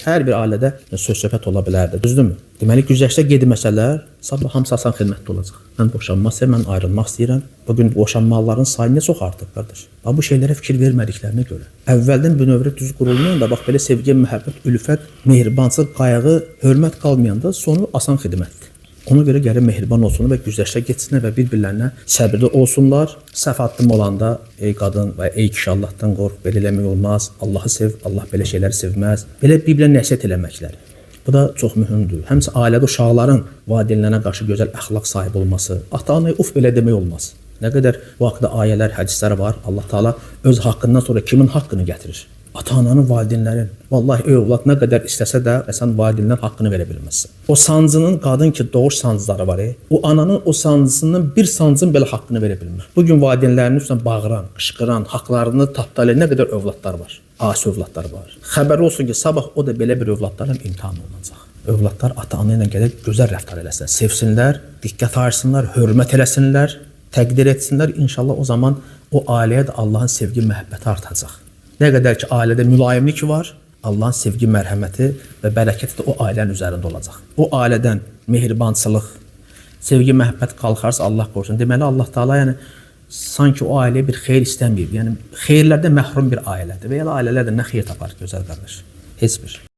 Hər bir ailədə söz-söhbət ola bilərdi, düzdürmü? Deməli güzəştə getməsələr, sabah hamısı asan xidmətdə olacaq. Mən boşanmaq istəyirəm, mən ayrılmaq istəyirəm. Bu gün boşanmaların sayı nə çox artıb qardaş. Bax bu şeylərə fikir vermədiklərinə görə. Əvvəldən bünövrə düz qurulmayanda, bax belə sevgi, məhəbbət, ülfət, mehribançılıq, qayğı, hörmət qalmayanda sonu asan xidmətdir. Ona görə gərək mehriban olsunlar və güzəştə getsinlər və bir-birlərinə səbirli olsunlar. Səhv addım olanda ey qadın və ey kişi Allahdan qorx, belə eləmək olmaz. Allahı sev, Allah belə şeyləri sevməz. Belə bir-birinə nəsihət eləməkləri. Bu da çox mühümdür. Həmçinin ailədə uşaqların valideynlərinə qarşı gözəl əxlaq sahibi olması, ata-anaya uf belə demək olmaz. Nə qədər bu haqda ayələr, hədislər var. Allah Taala öz haqqından sonra kimin haqqını gətirir? Ata-ananın, valideynlərin. Vallahi ey övlad nə qədər istəsə də sən valideynlərin haqqını verə bilməzsən. O sancının qadın ki doğuş sancıları var, o ananın o sancısından bir sancın belə haqqını verə bilmir. Bu gün valideynlərinin üstünə bağıran, qışqıran, haqlarını tapdalayan nə qədər övladlar var. Asi övladlar var. Xəbəri olsun ki, sabah o da belə bir övladlarla imtahan olunacaq. Övladlar ata-ana ilə gəlib gözəl rəftar eləsinlər, sevsinlər, diqqət ayırsınlar, hörmət eləsinlər, təqdir etsinlər. İnşallah o zaman o ailəyə də Allahın sevgi, məhəbbəti artacaq. Nə qədər ki ailədə mülayimlik var, Allahın sevgi, mərhəməti və bərəkəti də o ailənin üzərində olacaq. O ailədən mehribançılıq, sevgi, məhəbbət qalxarsa Allah qorusun. Deməli Allah Taala yəni sanki o ailəyə bir xeyir istəməyib. Yəni xeyirlərdən məhrum bir ailədir və ya ailələr də nə xeyir tapar gözəl qardaş? Heç bir.